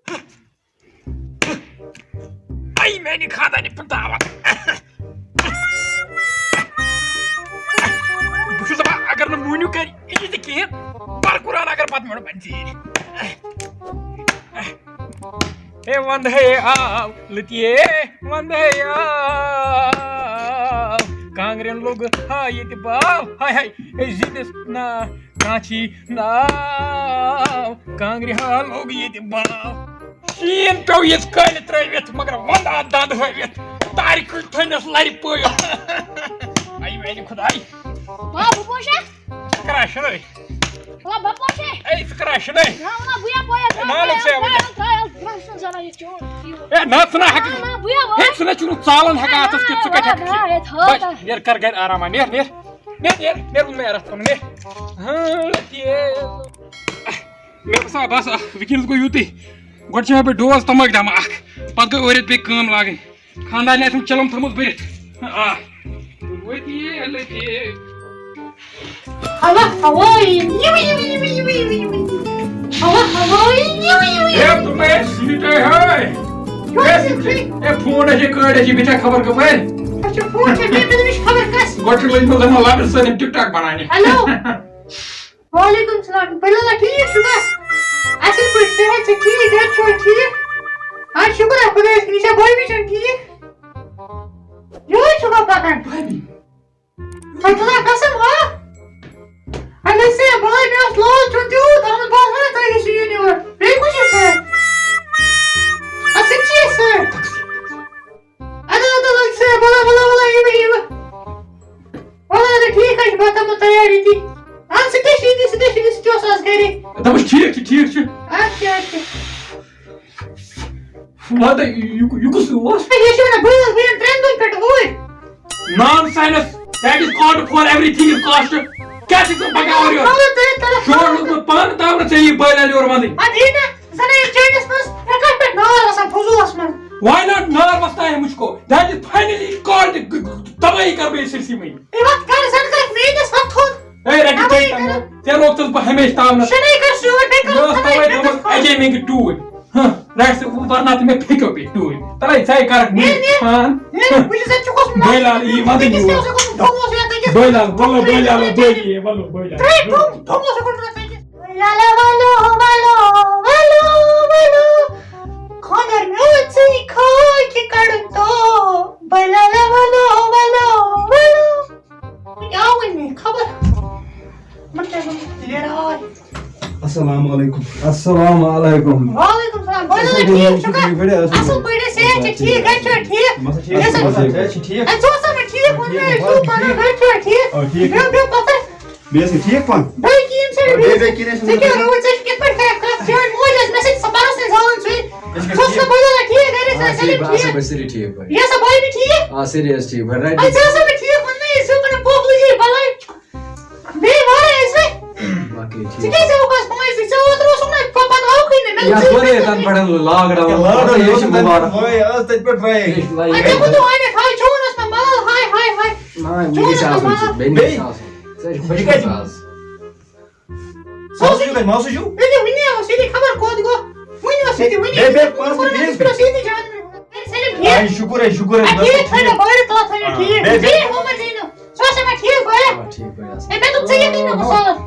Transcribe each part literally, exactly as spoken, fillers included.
A میانہِ خاندانہِ پنتاوت۔ بہٕ چھُس دپان، اگر نہٕ موٗنِو کرِ یہِ تہِ کِہیٖنۍ، برقرار اگر پتہٕ مےٚ بنہِ ژیٖرۍ۔ ہے وندے آو لٔتی، ہے وندے آو، کانٛگرٮ۪ن لوٚگ ہا ییٚتہِ باو۔ ہاے ہاے، ہے زِندِس نا کانٛچی ناو، کانٛگرِ ہا لوٚگ ییٚتہِ باو۔ شیٖن پیوٚو ییٚتہِ کٲلۍ ترٲوِتھ، مگر وندان دند ہٲوِتھ، تارِ کُلۍ تھٲومس لرِ پٲوِتھ۔ اے میانہِ خداے۔ آ، بہٕ پوشا؟ ژٕ کران شِنٕے؟ وَلہ، بہٕ پوشے۔ اے، ژٕ کران شِنٕے؟ نہ، وَلہ، بہٕ یا پویا، ہے، نہ، لوٚگ ژےٚ وۄنۍ۔ ترٛایل، ترٛایل، ترٛایل، زَنان یہِ چون، یہِ۔ ہے، نہ، ژٕ نہ ہٮ۪کَکھ۔ نہ، نہ، بہٕ یا وۄنۍ۔ ہے، ژٕ نہ چھُکھ نہٕ ژالان ہٮ۪کان اَتھَس کیُتھ، ژٕ کَتہِ نہ، ہٮ۪کَکھ؟ ہے، تھاو بَس، تہٕ۔ نیر، کَر گَرِ آرام، نیر، نیر۔ نیر، نیر، نیر، ووٚن مےٚ رَتھ کھنٛڈ، نیر۔ ہاں، لٔٹھۍ۔ مےٚ باسان، بَس، وٕنکیٚنَس گوٚو یُتُے۔ گۄڈٕ چھِ مےٚ پٮ۪ٹھ ڈوز تَمٲکۍ دَمہٕ اَکھ، پَتہٕ گٔے أرِتھ بیٚیہِ کٲم لاگٕنۍ۔ خاندارنہِ آسن چلم تھٲومٕژ بٔرِتھ۔ آ۔ وٲتی ہے، لٔگی ہے۔ ہوا ہوٲیی، یِو، یِو، یِو۔ ہوا ہوٲیی، یِو، یِو، یِو۔ ہے، تُم ہے سیٖٹے ہے۔ کیٛاہ ہے، سیٖٹے؟ ہے، فون ہے، کٲڑۍ ہے، بِچا خبر کَپٲرۍ۔ اچھا، فون چھےٚ مےٚ، مےٚ دوٚپمَس خبر کَس۔ گۄڈٕ چھُ لٔجمٕژ دَپان لَبَس سۭتۍ TikTok بَناونہِ۔ ہیلو۔ وعلیکم السلام۔ بٔلۍ اللہ ٹھیٖک چھُکھا؟ اَصٕل پٲٹھۍ، صحت چھا ٹھیٖک؟ گَرِ چھُوا ٹھیٖک؟ آ، شُکُر اَتھ خۄدایَس کُن۔ یہِ چھا بھابھی جان ٹھیٖک؟ یِہوٚے چھُکھا پَکان؟ بھابھی؟ خۄدا قسم، آ؟ اَدٕ حظ، ہے، بَلاے، مےٚ اوس لال چوٚن تیوٗت آمُت، بہٕ اوسُس وَنان تۄہہِ گٔژھِو یُن یور۔ بیٚیہِ کُس چھُ سۭتۍ؟ اَدٕ سُہ تہِ چھُ یہِ سۭتۍ۔ اَدٕ، اَدٕ، لَگ سا، بَلا، بَلا، بَلا، یہِ مےٚ، یہِ مےٚ۔ وَلہٕ، اَدٕ ٹھیٖک حظ چھُ، بہٕ تھاوٕ تیار ییٚتی۔ اَدٕ سُہ کیٛاہ چھُ ییٚتی، سُہ کیٛاہ چھُ ییٚتی، سُہ تہِ اوس آز گَرے۔ دَپُس، ٹھیٖک چھُ، ٹھیٖک چھُ۔ اَدٕ کیٛاہ، اَدٕ کیٛاہ۔ وَلہٕ، یہِ، یہِ کُس اوس؟ ہے، یہِ چھُ وَنان، بہٕ حظ، بہٕ یِمہٕ ترٛٮ۪ن دۄہَن پٮ۪ٹھ اوٗرۍ۔ Nonsense! That is called for everything is cost. کیٛاہ چھُکھ ژٕ پَکان اورٕ یورٕ؟ مطلب، تُہۍ، تُہۍ، شور لوٚگمُت پانہٕ تاونَس ژےٚ یی بٲلۍ اورٕ وَنٕنۍ۔ اَدٕ یی نہ۔ زَن ہے چٲنِس منٛز، مےٚ کَتھ پٮ۪ٹھ نار آسان فضوٗلَس منٛز؟ Why not نار وَستا ہے مُجھ کو؟ That is finally called تباہی کر بے سرسی میں۔ اے وَتھ کَر زَن کَرَکھ میٛٲنِس وَتھ تھوٚد۔ اے رَٹہِ تباہی تَمہِ کَرَکھ۔ ژےٚ روٚٹتَس بہٕ ہمیشہِ تاونَس۔ شُنے کَر شُر، بیٚیہِ کَرَکھ مےٚ ٲس تباہی تَوَے کَرَکھ۔ تھٲومٕژ اَجے مِنٛگہٕ ٹوٗرۍ۔ ہاں، رَٹہِ سُہ ورنہ تہٕ مےٚ پھیٚکیو پیٚٹھۍ ٹوٗرۍ۔ تَلَے ژَے کَرَکھ میٛٲنۍ نیر، نیر، خان۔ نیر، بہٕ چھُس اَتہِ چھُکھ اوسمُت بٲے لال، یی وَنٛدٕ أکِس یور۔ تہِ اوس اوسمُت، بہٕ اوسُس یَتھ أکِس۔ بٲے لال، وَلو بٲے لال، بٲے یی، وَلو بٲے لال۔ ترٛےٚ ٹھوٚم، ٹھوٚم اوس اوسمُت أکِس۔ لالا ولو، ولو، ولو، ولو، خانر میوٗژٕے خاکہِ کڑُن تو۔ بلالا ولو، ولو، ولو۔ وۄنۍ آوٕے نہٕ خبر۔ یِمن کیٛاہ گوٚمُت؟ یہِ نیرٕ آے۔ السلام علیکم۔ السلام علیکم۔ وعلیکم السلام۔ بہٕ ٲسٕس ٹھیٖک، شُکر۔ اَصٕل پٲٹھۍ، صحت چھا ٹھیٖک؟ گَرِ چھا ٹھیٖک؟ مےٚ سا ٹھیٖک، صحت چھا ٹھیٖک؟ اَتہِ چھُ آسان مےٚ ٹھیٖک، ووٚن مےٚ، ژٕ پَنُن گَرِ چھا ٹھیٖک؟ آ، ٹھیٖک۔ بیٚہہ، بیٚہہ پَتھَر۔ بیٚیہِ ٲسٕے ٹھیٖک پانہٕ؟ بیٚیہِ کِہیٖنۍ چھُنہٕ۔ بیٚیہِ، بیٚیہِ کِہیٖنۍ چھُنہٕ۔ ژےٚ کیٛاہ روٗد؟ ژےٚ چھُکھ یِتھ پٲٹھۍ کَران کَتھ؟ چٲنۍ موج ٲس مےٚ سۭتۍ سۄ پَرُس نہٕ زالان ژٕے۔ أسۍ چھِ ژٕ اوسُکھ ٹھیٖک۔ نہٕ بَدل کِہیٖنۍ، گَرِ ٲسۍ آ، آسان ٹھیٖک، سٲلِم بہٕ آسہٕ ٹھیٖک۔ بہٕ سٲری ٹھیٖک پٲٹھۍ۔ یہِ ٲسا بھابھی ٹھیٖک؟ آ، سٲری ٲسۍ ٹھیٖک پٲٹھۍ، right؟ اَدٕ ژےٚ اوسا مےٚ ٹھیٖک ووٚنمُت، یہِ زیُن نہٕ پوٚک لٔجی بَلاے۔ بیٚیہِ وَرٲے ٲسۍ وۄنۍ۔ باقٕے ژٕ ٹھیٖک۔ کیٛازِ آوُکھ آز پانٛژِ دۄہہِ؟ ژےٚ اوترٕ اوسُکھ نہٕ پَتہٕ آوکھٕے نہٕ۔ مےٚ یَتھ دوٚپ ژٕ وَرٲے ییٚتہِ تَنہٕ پٮ۪ٹھ lockdown۔ Lockdown یہِ چھِ اوسُم تَتہِ مُبارک۔ پٮ۪ٹھ وَرٲے، آز تَتہِ پٮ۪ٹھ وَرٲے۔ یہِ چھِ لَگہِ۔ اَدٕ مےٚ کوٚت وَنہِ تھاو، چون اوس مےٚ مَلَل، ہاے، ہاے، ہاے۔ نہ، وٕنہِ گژھِ آسُن سُہ، بیٚنہِ گژھِ آسُن۔ ژٕ ٲسۍ خۄش یہِ کَتہِ؟ گژھان آز۔ سُہ اوس ییٚتہِ۔ ماسوٗ چھُو؟ ییٚتہِ وٕنی اوس، ییٚتہِ خبر کوٚت گوٚو۔ وٕنی اوس ییٚتہِ، وٕنی۔ بیٚیہِ، بیٚیہِ پانٛژھ مِنٹ، بیٚیہِ۔ سُہ اوس ییٚتی جان۔ سٲلِم ٹھیٖک؟ آے، شُکُر ہے، شُکُر ہے، اَدٕ بَس ٹھیٖک، ٹھیٖک۔ ٹھیٖک۔ بارِ تَل تھٲیِو آ، ٹھیٖک۔ بیٚیہِ، بیٚیہِ۔ بیٚیہِ ہُمَر زینو۔ سُہ اوس ہٮ۪کان ٹھیٖک بٲیِتھ۔ آ، ٹھیٖک بٲیِتھ، اَصٕل۔ ہے، مےٚ دوٚپ، ژٕ ییٚتہِ نہٕ مُسلَس۔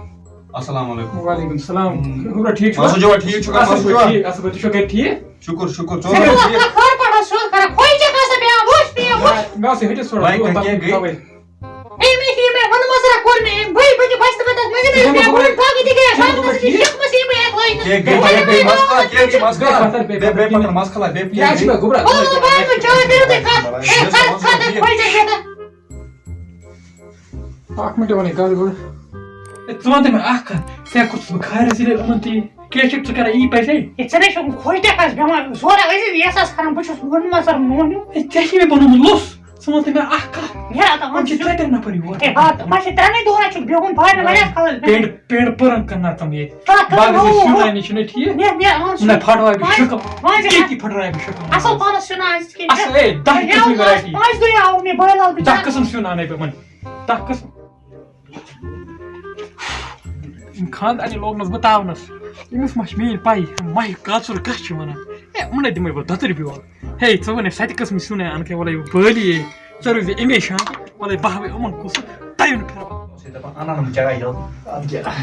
السلام علیکم۔ وعلیکم السلام۔ خبرا ٹھیٖک چھُوا؟ ماسوٗ جِوا، ٹھیٖک چھُکھا؟ اَصٕل ماسوٗ پٲٹھۍ، جِوا؟ ٹھیٖک، اَصٕل پٲٹھۍ۔ تُہۍ چھِوا گَرِ ٹھیٖک؟ شُکُر، شُکُر۔ ژٕ ژٕ چھُکھا ٲسٕکھ ٹھیٖک؟ اَتھ خٲر پَتھ آسان سیوٚد کَران؟ کھوے ژےٚ کَس بیٚیہِ آ وٕچھ، بیٚیہِ آ وٕچھ۔ مےٚ اوس یہِ ۂٹِس تھوڑا بَے، دود کَتہِ پَتہٕ گٔے؟ تَوَے۔ ہے، مےٚ چھِ یہِ مےٚ ووٚنمُت ژےٚ کوٚر مےٚ أمۍ، بٔے، بہٕ کیٛاہ بَچہٕ تہٕ بَچَس، مےٚ چھِ گٔے مےٚ گوٚبرا۔ بوٚڑ باقٕے تہِ گٔے، ٹھیٖک۔ شرمَس نِش شِکمَس یہِ بہٕ ہٮ۪کہٕ لٲگِتھ۔ کیٛاہ گٔے، کیٛاہ گٔے، مَسلہٕ کیٛاہ گٔے، مَسلہٕ؟ بیٚہہ، بیٚہہ پَتھَر، مَسلہٕ بیٚہہ، کیٛاہ کیٛاہ چھِ گٔے؟ مےٚ گوٚبرا؟ وَلہٕ، وَلہٕ، بہٕ ہٮ۪کہٕ نہٕ چاے کٔرِتھ، تُہۍ کَتھ؟ ہے، کَتھ، کَتھ، کَتھ، کھوے ژےٚ کیٛاہ تہٕ؟ اَکھ مِنٹ وَنَے، کَر گوٚو؟ ہے، ژٕ وَن تہٕ مےٚ اَکھ کَتھ، ژےٚ کوٚرُتھ بہٕ خارِ ژےٚ یِمَن تہِ؟ کیٛاہ چھُکھ ژٕ کَران یی پَزے؟ ہے، ژےٚ نَے چھُکھ کھوے ژےٚ کَس بٮ۪مار، زورا ٲسِو یَس آس کَران، بہٕ چھُس ووٚنمُت ژےٚ مونیو۔ ہے، ژےٚ چھِ مےٚ بَنومُت لوٚژھ۔ ژٕ وَن تہٕ مےٚ اَکھ کَتھ۔ ہے، اَتھ یِم چھِ ژےٚ تہِ نَفَر یور۔ ہے، بَتہٕ، وۄنۍ چھِ ترٛٮ۪نٕے دۄہَن چھُکھ بِہُن، بہٕ ہاے نہٕ واریاہَس کالَس بِہُن۔ پینٛڈ، پینٛڈ پٔرَن کٕنان تِم ییٚتہِ۔ تَتھ کَرُن باقٕے ہو، چھِ ہو۔ سیُن اَنہِ، چھُنہ ٹھیٖک؟ نہ، مےٚ اوٚن سُہ۔ نہ، پھَٹوارِ چھُ وۄنۍ، شُکَم۔ وۄنۍ چھِ ییٚتی پھَٹوارِ چھُ شُکَم۔ اَصٕل پانَس سیُن آسہِ کِہیٖنۍ۔ اَصٕل، ہے، دَہ مےٚ کِلوٗ اوٚن ویرایٹی۔ پانٛژِ دۄہہِ آو مےٚ بٲے لال بِچارٕ۔ دَہ قٕسٕم سیُن اَنَے بہٕ وۄنۍ۔ دَہ قٕسٕم۔ یِم خانٛدارنہِ لوگنَس بہٕ تاونَس۔ أمِس ما چھِ میٛٲنۍ پَے، مَہہِ کاژُر کَس چھِ وَنان؟ ہے، یِمَن ہے دِمَے بہٕ دَتٕرۍ بیول۔ ہے، ژٕ وَن ہے سَتہِ قٕسمٕکۍ سیُن ہے اَنکھ ہے، وَلہٕ ہے بٲلی ہے۔ ژٕ روزِ اَمے شانہٕ، وَلہٕ ہے بہٕ ہاوٕ یِمَن کُس تَیُن پھِرٕ۔ چھِ دَپان، اَنان یِم چاے جلدی۔ اَدٕ کیٛاہ؟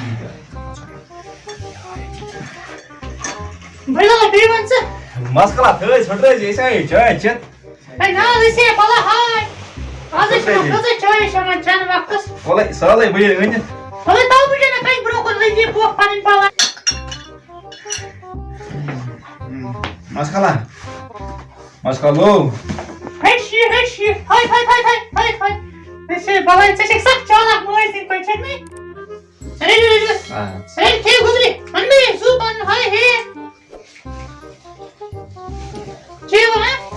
بٔلۍ بیٚیہِ وَن ژٕ۔ مَسکَلا تھٲے، ژھٔٹرٲے زِ أسۍ آیے چاے چٮ۪تھ۔ ہے نا، أسۍ ہے بَلا ہاے۔ آز ہے چھِ یِمَن کۭژاہ چاے چھِ یِمَن چٮ۪نہٕ وقتَس۔ وَلَے، سہلٕے، بہٕ ییٚلہِ أنِتھ۔ وَلَے، تَو بہٕ چھُنہٕ کَنہِ برٛونٛہہ کُن أنٛدی پوکھ پَنٕنۍ پَلَن۔ مَسکَلا۔ مَسکَلو۔ ہے شیٖر، ہے شیٖر۔ ہاے، ہاے، ہاے، ہاے، ہاے، ہاے۔ أسۍ ہے بَلَے، ژےٚ چھَکھ سَخ چالاک مٲلۍ سٕنٛدۍ پٲٹھۍ، چھَکھ نَے؟ سرے، سرے، سرے، کھے گُزری۔ اَن مےٚ زُو پَنُن، ہاے ہے۔ چیٚیِو، ہا؟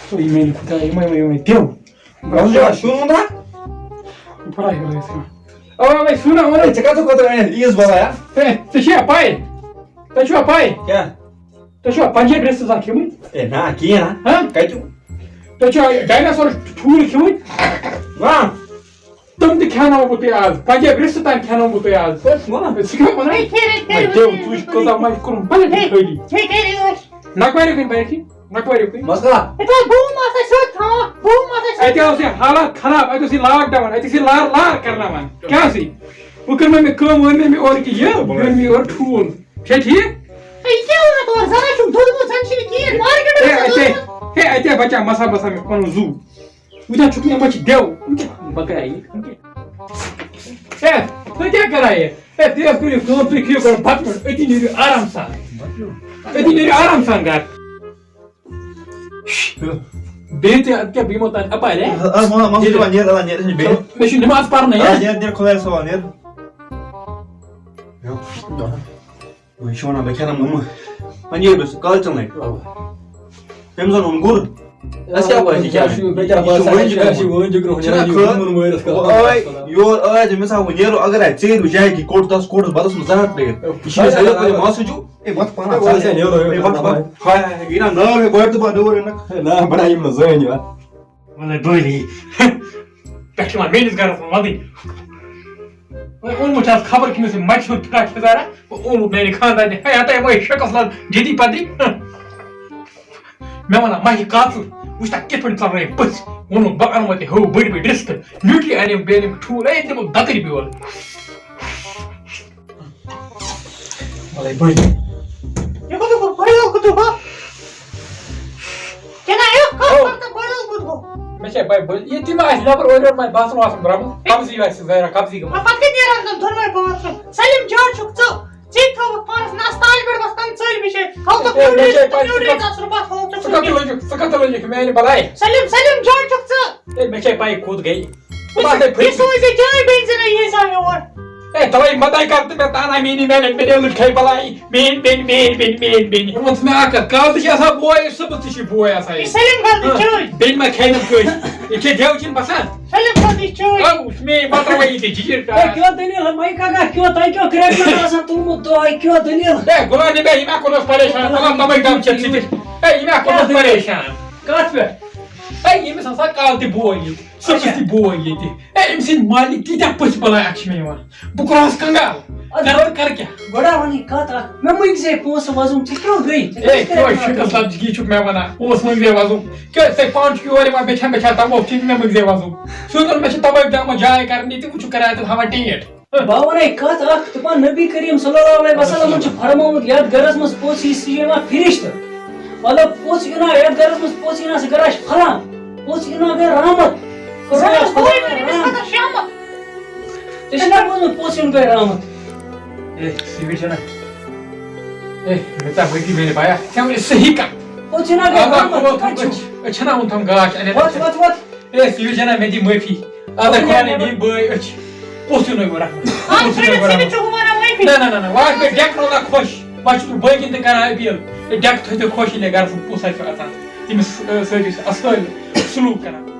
تُہۍ میٛانہِ خۄدایہِ، یِمَے، یِمَے، یِمَے دِو۔ بہٕ چھُس شوٗنٛد ہا۔ بہٕ پَرٕ ہا یِمَے سۭتۍ۔ اَوا، اَوَے سُنا، وَن ہے، ژےٚ کَتھ خٲطرٕ أنِتھ عیٖذ بَلایہ؟ ہے، ژےٚ چھےٚ پَے؟ تۄہہِ چھُوا پَے؟ کیٛاہ؟ تۄہہِ چھُوا پنجٲبۍ رِستہٕ زانٛہہ کھیٚمٕتۍ؟ ہے، نا، کِہیٖنۍ ہا۔ ہا؟ کَتہِ؟ تۄہہِ چھُوا ڈایناسور ٹھوٗل کھیٚمٕتۍ؟ نا۔ تِم تہِ کھیٛاناوو بہٕ تُہۍ آز۔ پنجٲبۍ رِستہٕ تام کھیٛاناوو بہٕ تُہۍ آز۔ ہے، ژٕ وَن ہا۔ ہے، ژٕ کیٛاہ وَنان؟ ہے، ہے، ہے، ہے، ہے، دیو، ژٕ وٕچھ، کۭژاہ مَے کوٚرُم پَلَٹ ہے، خٲلی۔ ہے، ہے، ہے، ہے۔ نَکوارِ کُنہِ بَرِ کھے، نَکوارِ کُنہِ۔ مَسلا۔ ہے، تۄہہِ بوٗم آسان سیوٚد تھاوان، بوٗم آسان سیوٚد اَتہِ اوس یہِ حالات خراب، اَتہِ اوس یہِ lockdown، اَتہِ ٲس یہِ لار لار کَرناوان۔ کیٛاہ ٲسٕے؟ وۄنۍ کٔر مےٚ مےٚ کٲم، وۄنۍ مےٚ مےٚ اورٕ کہِ یہِ، وۄنۍ مےٚ اورٕ ٹھوٗل۔ چھا ٹھیٖک؟ ہے، یہِ کیٛاہ ووٚنُتھ اورٕ؟ زَن ہا چھُم دوٚدمُت، زَن چھُنہٕ کِہیٖنۍ، مارکیٹَس ہے، منٛز اَتہِ، دوٚدمُت۔ ہے، اَتہِ بَچا مَسا بَسا مےٚ پَنُن زُو۔ وٕچھان چھُکھ مےٚ ما چھِ دٮ۪و؟ وٕچھ، بَکرا یہِ۔ ہے، تُہۍ کیٛاہ کَران یہِ؟ ہے، تُہۍ حظ کٔرِو کٲم، تُہۍ کھیٚیِو گۄڈٕ بَتہٕ پٮ۪ٹھ، أتی نیٖرِو آرام سان۔ أتی نیٖرِو آرام سان گَرٕ۔ بیٚیہِ تہِ اَدٕ کیٛاہ، بہٕ یِمو تانۍ اَپارِ، ہے؟ آ، آ، ما-، ما-، ییٚلہِ ما-، نیر، آ، نیر، أسۍ چھِ بیٚہِتھ۔ مےٚ چھُ نٮ۪ماز پَرنَے، آ، ہے؟ نیر، نیر، خۄدایَس حوالہٕ، نیر۔ یہِ چھُ وَنان، بہٕ کھٮ۪نہٕ نہٕ یِمہٕ۔ وۄنۍ یہِ بہٕ سُہ کالہٕ ژَلنَے۔ اَوا۔ تٔمۍ زَن اوٚن گُر۔ اَسہِ کیٛاہ پَزِ یہِ کیٛاہ؟ مےٚ کیٛاہ یہِ چھُ باسان، وۄنۍ یہِ چھُ جِگرَس، یہِ وۄنۍ جِگرَس، چھُنہ یہِ خٲر؟ ووٚن مٲرِس کَران۔ اوے، یورٕ ٲے تٔمِس ہا وۄنۍ نیرو، اگر اَتہِ ژیٖرۍ وٕچھ جایہِ کہِ کوٚٹ تَس کوٚٹَس بَتَس منٛز زَہر ترٛٲیِتھ۔ یہِ چھِ اَسہِ ہے، یَپٲرۍ ماسہٕ ہیوٗ۔ ہے، وَتھ پَنَس، ہے، وَلہٕ سا، نیرو، ہے، وَتھ، وَتھ۔ ہاے، ہاے، ہاے، یہِ نا ناو ہے، گۄڈٕ تہٕ پَتہٕ ڈوٗر أنَکھ۔ ہے، نا، بَڑا یِم نہٕ زٲنۍ یِوان۔ وَلہٕ بٔلۍ۔ پٮ۪ٹھٕ یِوان میٛٲنِس گَرَس منٛز وَدٕنۍ۔ وۄنۍ اوٚنمُت چھَس خبر کٔمِس یہِ مَچہِ ہُنٛد فِراک یَزارا، وۄنۍ اوٚنمُت میٛانہِ خانٛدارنہِ، ہے، ہَتَے وۄنۍ شَکَس لَل جدی پَتہٕ۔ مےٚ وَنان، مَہہِ کاژُر، وٕچھ تَتھ کِتھ پٲٹھۍ ژَلرٲے پٔژھۍ۔ ووٚنُم، بہٕ اَنہٕ وۄنۍ تہِ ہُہ بٔڑۍ بٔڑۍ رِستہٕ، نیوٗٹری اَنٮ۪م، بیٚیہِ اَنٮ۪م ٹھوٗل، ہے، دِمو دَتٕرۍ بیول۔ وَلَے بٔڑۍ۔ یہِ کوٚت گوٚو؟ بٔڑۍ کوٚت گوٚو؟ کیٛاہ نہ، یہِ کوٚت او۔ کوٚر تہٕ بٔڑۍ کوٚت گوٚو؟ مےٚ چھےٚ پَے، بٔڑۍ، یہِ تہِ ما آسہِ نٮ۪بر اورٕ یورٕ ما آسہِ باتھ روٗم واتھ روٗم درٛامُت؟ قبضی آسہِ ظٲہرا، قبضی گٔمٕژ۔ آ، پَتہٕ کَتہِ نیران تِم دۄنوَے باتھ روٗم؟ سٲلِم جان چھُکھ ژٕ۔ ژےٚ تھوٚوُتھ پانَس نَس تالہِ پٮ۪ٹھ بَس تَمہِ ژٲلۍ بِچٲرۍ۔ تھوٚوُتھ ہے، مےٚ چھےٚ پَے، ژٕ نیوٗٹری کَتھ، ژَس رُکا تھوٚوُتھ ژٕ کَتھ ژٕ۔ لٔجِکھ، ژٕ کَتھ لٔجِکھ میٛانہِ بَلایہِ؟ سٲلِم، سٲلِم جان چھُکھ ژٕ۔ ہے، مےٚ چھےٚ پَے کوٚت گٔے۔ بہٕ باسے یہِ پھٔٹۍ۔ سوٗزِ ژےٚ چٲنۍ بیٚنہِ زِنہ یی سا یور۔ ہے، تَوَے مَتَے کَر تہٕ مےٚ تانا میٛٲنی میٛانٮ۪ن میٛٲنۍ لُکھ کھے بَلایہِ۔ میٛٲنۍ بیٚنہِ، میٛٲنۍ بیٚنہِ، میٛٲنۍ بیٚنہِ۔ ووٚن ژٕ مےٚ اَکھ کَتھ، کالہٕ تہِ چھِ آسان بوے، صُبحَس تہِ چھِ بوے آسان یہِ۔ یہِ سٲلِم غلطی ہاں، چٲنۍ۔ بیٚنہِ ما کھیٚیہِ نہٕ کٲنٛسہِ؟ یہِ چھےٚ دٮ۪و چھِنہٕ بَسان۔ سٲلِم غلطی چٲنۍ۔ آ، وٕچھ مے، بہٕ ترٛاوَے ییٚتہِ جیٖر ہے، ٹاس۔ کیٛاہ دٔلیٖل؟ مَے کاکا، کیٛاہ تۄہہِ کیٛاہ کرٛٮ۪کھ آسان تُلمُت دۄہَے؟ کیٛاہ دٔلیٖل؟ ہے، غلام نبی، یہِ ما کوٚرنَس پریشان؟ غلام نبی، دَپ ژےٚ ژٕ تہِ۔ ہے، یہِ ما کوٚرنَس پریشان؟ کَتھ پٮ۪ٹھ؟ ہے، ییٚمِس ہسا کالہٕ تہِ بوے ییٚتہِ، صُبحَس تہِ بوے ییٚتہِ۔ ہے، أمۍ سٕنٛدۍ مالِک کۭتیٛاہ پٔژھۍ بَلاے اَکھ چھِ مےٚ یِوان۔ بہٕ کَرٕ حظ کنگال۔ اَدٕ کَرٕ، کَرٕ کیٛاہ؟ گۄڈٕ ہا وَن یہِ کَتھ اَکھ۔ مےٚ مٔنٛگۍ زے پونٛسہٕ وَزُم، ژٕ کیٛاہ گٔے؟ ژٕ ہے، کیٛاہ کیٛاہ چھُکھ شِکَس لَفظ یہِ چھُکھ مےٚ وَنان؟ اوس مٔنٛگۍ زے وَزُم۔ کیٛاہ، ژےٚ پانہٕ چھُکھ یورٕ یِوان، بیٚچھان بیٚچھان تَموکھ چیٖز مےٚ مٔنٛگۍ زے وَزُم۔ سُہ دوٚپ، مےٚ چھِ تَمٲکۍ درٛامٕژ جاے کَرنہِ تہِ، وۄنۍ چھُکھ کَران اَتٮ۪تھ ہاوان ٹیٖٹھ۔ بہٕ وَنَے کَتھ اَکھ، دَپان نبی کریم صلی اللہ علیہ وسلمن چھُ فرمومُت، یَتھ گَرَس منٛز پوٚژھ یی، سُہ چھُ یِوان فرشتہٕ۔ مطلب، پوٚژھ یِنا، یَتھ گَرَس منٛز پوٚژھ یِنا، سُہ گَرا چھُ پھۄلان۔ پوٚژھ یِنا گٔے رحمت۔ رحمت گوٚو نہٕ أمِس خٲطرٕ شامَس۔ ژےٚ چھُنا بوٗزمُت، پوٚژھ یُن گٔے رحمت؟ اے، سیٖوِتھ چھَنا؟ اے، مےٚ ژےٚ ؤتی میٛانہِ پایہ، ژےٚ وَنے صحیح کَتھ۔ پوٚژھ یِنا گٔے آ، رحمت، ووت، ژٕ کَتہِ ووت، چھُکھ؟ أسۍ چھِنہ وُنہِ تھَم گاش اَنٮ۪تھ۔ وَتھ، وَتھ، وَتھ۔ اے، سیٖوِتھ چھَنا، مےٚ دِ معٲفی۔ اَدٕ خۄدا نے میٛٲنۍ بٲے أچھ۔ پوٚژھ یُن گوٚو رحمت۔ آ، پوٚژھ یُن گوٚو رحمت۔ ژٕ چھُکھ وَنان معٲفی؟ نہ، نہ، نہ، نہ، وۄنۍ آسہِ مےٚ ڈٮ۪کہٕ روزان خۄش۔ وۄنۍ چھُس بہٕ باقیَن تہِ کَران أپیٖل۔ اے، ڈٮ۪کہٕ تھٲیِو خۄش، ییٚلہِ گَرَس منٛز پوٚژھ آسہِ اَژان۔ تٔمِس، اَ، سۭتۍ چھِ أسۍ اَصٕل سلوٗک کَران۔